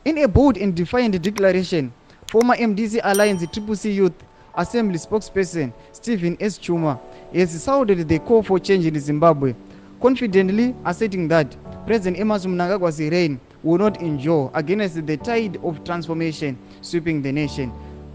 In a bold and defiant declaration, former MDC Alliance Triple C Youth Assembly spokesperson Stephen S. Chuma has sounded the call for change in Zimbabwe, confidently asserting that President Emmerson Mnangagwa's reign will not endure against the tide of transformation sweeping the nation.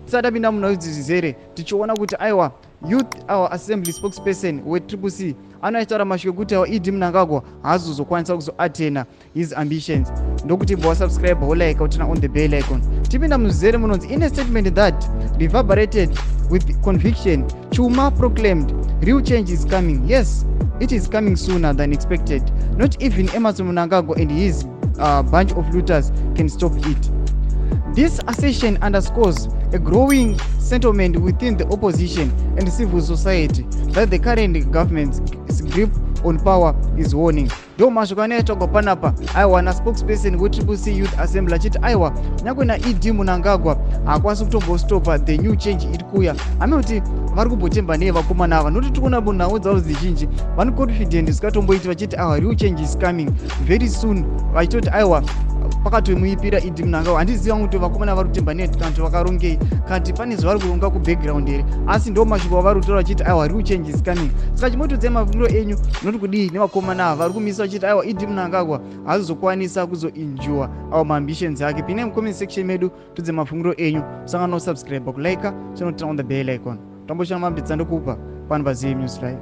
Tisati tapinda munhau idzi zvizere, tichiona kuti aiwa, youth our assembly spokesperson weTriple C anoachitaura mashoko ekuti awa ED Mnangagwa haazozokwanisa kuzoatena his ambitions. Ndokuti bva wasubscribe, wolike, uturn on the bell icon. Tipinda muzere munonzi, in a statement that reverberated with conviction, Chuma proclaimed, "Real change is coming. Yes, it is coming sooner than expected. Not even Emmerson Mnangagwa and his bunch of looters can stop it." This assertion underscores a growing sentiment within the opposition and civil society that the current government's grip on power is waning. Ndo mashoko anoitagwa panapa aiwa naspokesperson weTriple C Youth Assembly, achiti aiwa, nyange naED Mnangagwa haakwanisi kutombostopa the new change iri kuuya. Ame kuti vari kumbotemba nei vakomana ava? Nokuti tikuona munhau dzavo dzizhinji vane confident zikatomboiti, vachiti aiwa, real change is coming very soon, vachitoti aiwa, pakatomuipira ED Mnangagwa. Handiziva kuti vakomana vari kutemba nei, kana kuti vakarongei, kana kuti pane zvavari kuronga kubackground here, asi ndo mashoko avari kutaura vachiti aiwa, real change is coming. Saka chimotodzai mafungiro enyu, unoti kudii nevakomana ava vari kumisa vachiti aiwa, ED Mnangagwa haazozokwanisa kuzoendure awo maambitions ake? Pinai mucomment section medu, tudze mafungiro enyu. Usangana kusubscribe, kulike, chinoturn on the bell icon. Tamboshana maupdates andokupa pano paZM News Live.